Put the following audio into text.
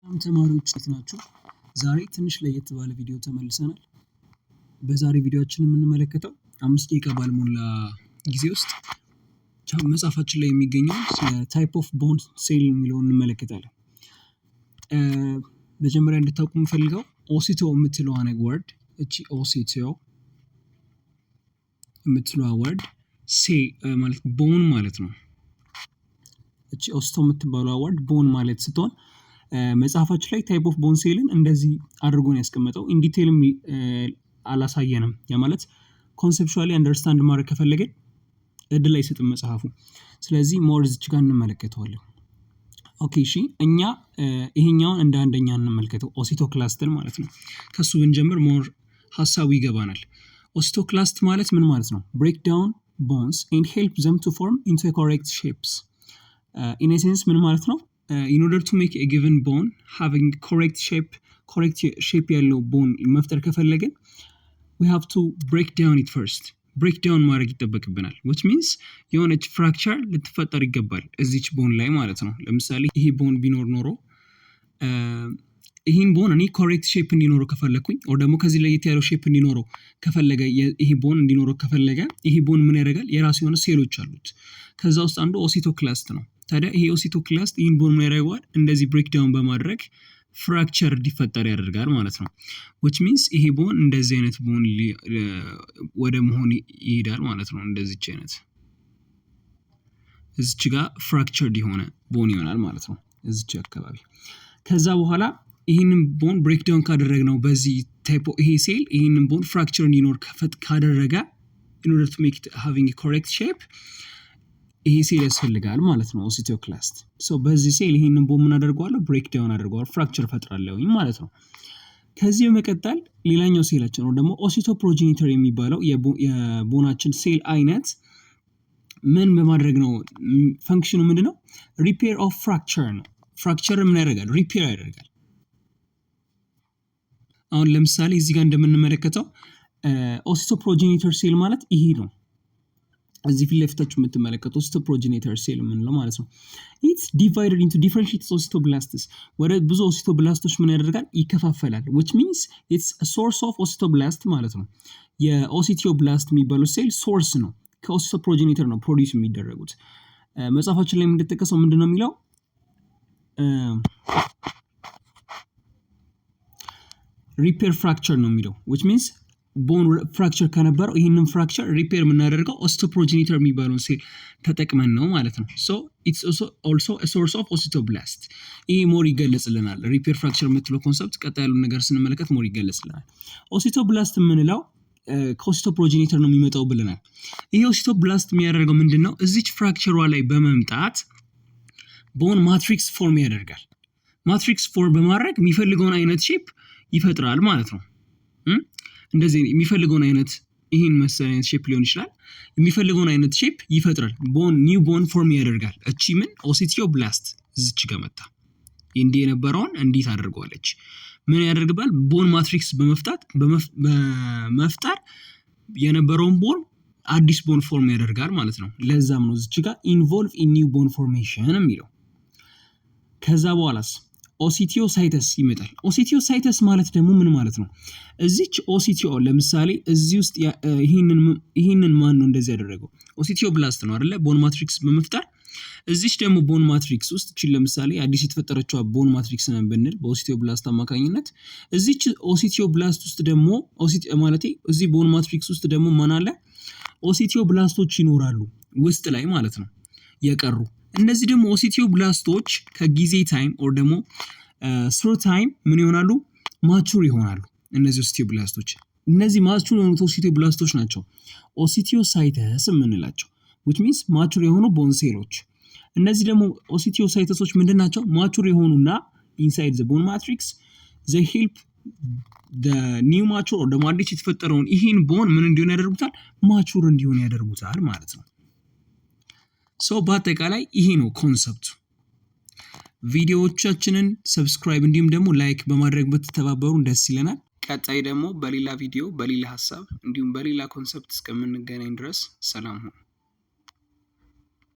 ሰላም ተማሪዎች፣ እንዴት ናችሁ? ዛሬ ትንሽ ለየት ባለ ቪዲዮ ተመልሰናል። በዛሬ ቪዲዮአችን የምንመለከተው 5 ደቂቃ ባልሞላ ጊዜ ውስጥ መጽሐፋችን ላይ የሚገኘው ስለ type of bone cell የሚለውን እንመለከታለን። መጀመሪያ እንድታውቁ የምፈልገው osteo የምትለዋ word፣ እቺ osteo የምትለዋ word ሴ ማለት bone ማለት ነው። እቺ osteo የምትባለዋ word bone ማለት ስትሆን መጽሐፋችን ላይ type of bone cell ን እንደዚህ አድርጎ ነው ያስቀመጠው። In detail ም አላሳየንም። ያ ማለት conceptually understand ማድረግ ከፈለግን እድል አይሰጥም መጽሐፉ። ስለዚህ more እዚች ጋር እንመለከተዋለን። Okay፣ እሺ፣ እኛ ይሄኛውን እንደ አንደኛ እንመልከተው፣ osteoclast ን ማለት ነው። ከሱ ብንጀምር more ሀሳቡ ይገባናል። Osteoclast ማለት ምን ማለት ነው? Break down bones and help them to form into correct shapes። In essence ምን ማለት ነው? In order to make a given bone having correct shape፣ correct shape ያለው bone መፍጠር ከፈለግን we have to break down it first። Break down ማድረግ ይጠበቅብናል። Which means የሆነች fracture ልትፈጠር ይገባል እዚች bone ላይ ማለት ነው። ለምሳሌ ይሄ bone ቢኖር ኖሮ ይህን bone እኔ correct shape እንዲኖረው ከፈለግኩኝ or ደግሞ ከዚህ ለየት ያለው shape እንዲኖረው ከፈለገ፣ ይሄ bone እንዲኖረው ከፈለገ፣ ይሄ bone ምን ያደርጋል? የራሱ የሆነ ሴሎች አሉት። ከዛ ውስጥ አንዱ osteoclast ነው። ታዲያ ይሄ osteoclast ይህን bone ምን ያደርገዋል? እንደዚህ break down በማድረግ fracture እንዲፈጠር ያደርጋል ማለት ነው። Which means ይሄ bone እንደዚህ አይነት bone ወደ መሆን ይሄዳል ማለት ነው። እንደዚች አይነት እዚች ጋር fractured የሆነ bone ይሆናል ማለት ነው እዚች አካባቢ። ከዛ በኋላ ይህንን bone break down ካደረግነው በዚህ type ይሄ ሴል ይህንን bone fracture እንዲኖር ካደረገ፣ in order to make it having correct shape ይሄ ሴል ያስፈልጋል ማለት ነው። Osteoclast። So በዚህ ሴል ይሄንን bone ምን አደርገዋለሁ? Break down አደርገዋለሁ፣ fracture ፈጥራለሁኝ ማለት ነው። ከዚህ በመቀጠል ሌላኛው ሴላችን ነው ደግሞ osteoprogenitor የሚባለው የ bone ኣችን ሴል አይነት ምን በማድረግ ነው፣ function ኑ ምንድነው? Repair of fracture ነው። Fracture ምን ያደርጋል? Repair ያደርጋል። አሁን ለምሳሌ እዚህ ጋር እንደምንመለከተው osteoprogenitor cell ማለት ይሄ ነው። እዚህ ፊት ለፊታችሁ የምትመለከተው osteoprogenitor cell የምንለው ማለት ነው። It's divided into differentiated osteoblasts፣ ወደ ብዙ osteoblast ኦች ምን ያደርጋል? ይከፋፈላል። Which means it's source of osteoblast ማለት ነው። የ osteoblast የሚባለው cell source ነው። ከ osteoprogenitor ነው produce የሚደረጉት። መጽሐፋችን ላይ እንደተጠቀሰው ምንድን ነው የሚለው? Repair fracture ነው የሚለው፣ which means bone fracture ከነበረው ይህንን fracture repair የምናደርገው osteoprogenitor የሚባለውን ሴል ተጠቅመን ነው ማለት ነው። So it's also source of osteoblast። ይህ more ይገለጽልናል። Repair fracture የምትለው concept ቀጣይ ያሉን ነገር ስንመለከት more ይገለጽልናል። Osteoblast የምንለው ከ osteoprogenitor ነው የሚመጣው ብለናል። ይሄ osteoblast የሚያደርገው ምንድን ነው? እዚች fracture ሯ ላይ በመምጣት bone matrix form ያደርጋል። Matrix form በማድረግ የሚፈልገውን አይነት shape ይፈጥራል ማለት ነው። እንደዚህ የሚፈልገውን አይነት፣ ይህን መሰል አይነት shape ሊሆን ይችላል። የሚፈልገውን አይነት shape ይፈጥራል። Bone new bone form ያደርጋል። እቺ ምን osteoblast እዚች ጋር መጣ እንዲህ የነበረውን እንዲህ ታደርገዋለች። ምን ያደርግባል? Bone matrix በመፍታት በመፍጠር የነበረውን bone አዲስ bone form ያደርጋል ማለት ነው። ለዛም ነው እዚች ጋር involve in new bone formation የሚለው። ከዛ በኋላስ osteocytes ይመጣል። Osteocytes ማለት ደግሞ ምን ማለት ነው? እዚች osteo ለምሳሌ እዚህ ውስጥ ይህንን ማን ነው እንደዚህ ያደረገው? Osteoblast ነው አይደለ? Bone matrix በመፍጠር እዚች ደግሞ bone matrix ውስጥ እቺን ለምሳሌ አዲስ የተፈጠረችዋ bone matrix ነን ብንል በ osteoblast አማካኝነት፣ እዚች osteoblast ውስጥ ደግሞ፣ ማለቴ እዚህ bone matrix ውስጥ ደግሞ ማን አለ? Osteoblast ኦች ይኖራሉ ውስጥ ላይ ማለት ነው የቀሩ። እነዚህ ደግሞ osteoblast ኦች ከጊዜ time or ደግሞ through time ምን ይሆናሉ? Mature ይሆናሉ። እነዚህ osteoblast ኦች፣ እነዚህ mature የሆኑት osteoblast ኦች ናቸው osteocytes የምንላቸው፣ which means mature የሆኑ bone ሴሎች። እነዚህ ደግሞ osteocytes ኦች ምንድን ናቸው? Mature የሆኑና inside the bone matrix they help new mature ደግሞ አዲስ የተፈጠረውን ይህን bone ምን እንዲሆን ያደርጉታል? Mature እንዲሆን ያደርጉታል ማለት ነው። So በአጠቃላይ ይሄ ነው concept ኡ። ቪዲዮዎቻችንን subscribe እንዲሁም ደግሞ like በማድረግ ብትተባበሩን ደስ ይለናል። ቀጣይ ደግሞ በሌላ ቪዲዮ፣ በሌላ ሀሳብ እንዲሁም በሌላ concept እስከምንገናኝ ድረስ ሰላም ሁኑ።